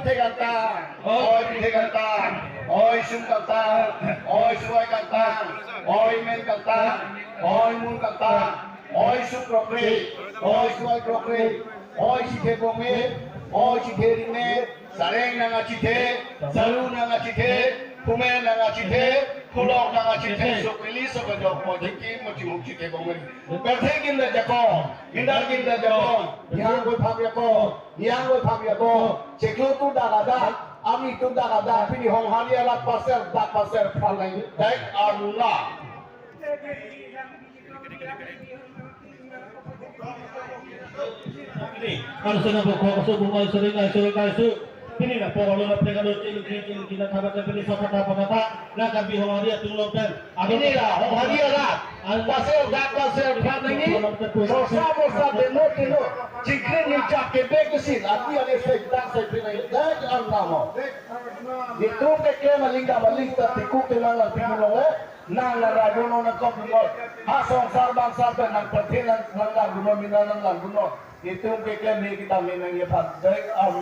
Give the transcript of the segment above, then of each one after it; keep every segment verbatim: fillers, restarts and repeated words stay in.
Kangtang, oi pithe kangtang, oi sum kangtang, oi suai kangtang, oi men kangtang, oi mun kangtang, oi su krokre, oi suai krokre, oi chithe bongme, oi chithe rime, sareng nang achithe, saru nang achithe, kumen nang achithe, kulok nang achithe, sokili sokajok, mojikim, mojimuk chithe bongme. Perthe kin da jakong, indar kin da jakong, yang koi phak jakong, yang koi phak jakong, chiklo tu da kada, ami tu da kada, pini Honghari arat pasel, dak pasel, phalai, dek aruna. Ini, kalau sana bukho, kasu bunga, sering, sering, kasu. Pini na pokok lo na prekado chilung chilung chilung kina thabat na pini sokata pakata na Karbi Honghari atum long pen. Pini la Honghari arat. Pasel dak pasel phan nangji. Sosa mosa demo demo. Chikrin ni chak ke bek kesin. Ati ane sek dak sek pini nangji. Dak an namo. Itum ke ke maling da maling ta tiku ke lang lang tiku long le. Nang lang raguno nang kop long. Ha songsar bangsar pen nang perthe nang lang raguno mina nang raguno. Itum ke klem he kita menang ye phan dek am.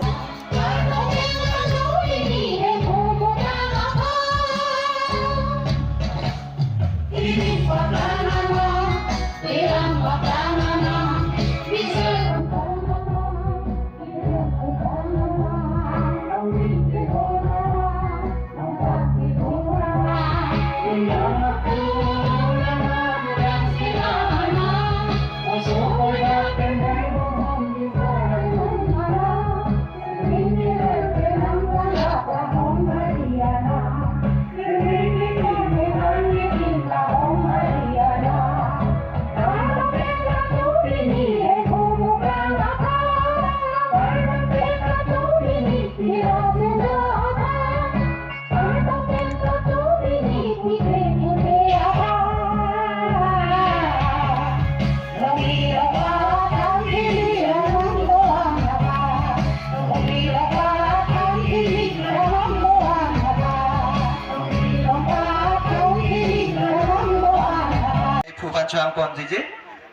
Phu van chang pon jiji,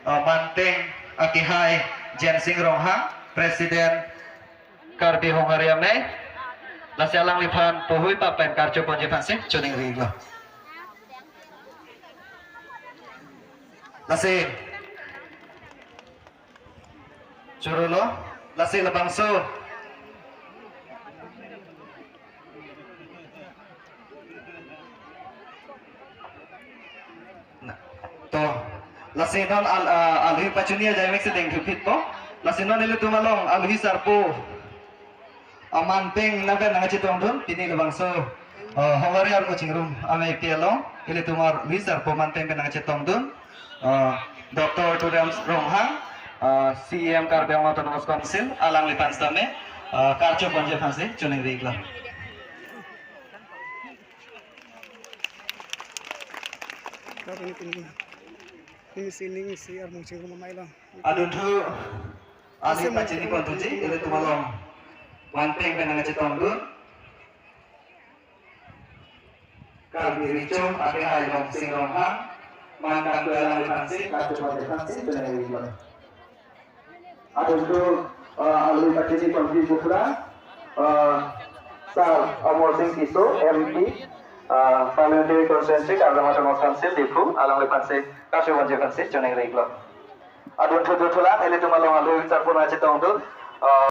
uh, Manteng akehai Jensing Ronghang, President Karbi Honghari Amei, lasi alangliphan pohui papen karcho ponji aphansi choningri lo. Lasi choro lo, lasi labangso. Nah, to, lasi non al, ah, alhi pachuni aja mek sedeng thupit po. Lasi non ilitum along alhi sarpo, ah, Manteng nang pen nangchetongdun, pini labangso, ah, Honghari armu chingrum amei pi along, ilitum alhi sarpo Manteng pen nangchetongdun, ah, Doctor Tuliram Ronghang, ah, C E M Karbi Anglong Autonomous Council, alangliphan sitame, ah, karcho ponji aphansi choningri lo. Lapen pini, pini sining si armu chingrum amei lo. Adunthu, alhi pachini pon thuji, ilitum along Manteng pen nangchetongdun. Karbi Richo akehai Jensing Ronghang, Manteng alangliphansi, karcho ponji aphansi choningri lo. Adunthu, uh, alhi pachini ponji bukra, uh, Sir Amar Sing Tisso, M P, uh, Parliamentary Constituency, Karbi Anglong Autonomous Council, Diphu, alangliphansi, karcho ponji aphansi choningri lo. Adunthu dunthu lang, ilitum along alhi sarpo nangchetongdun, uh,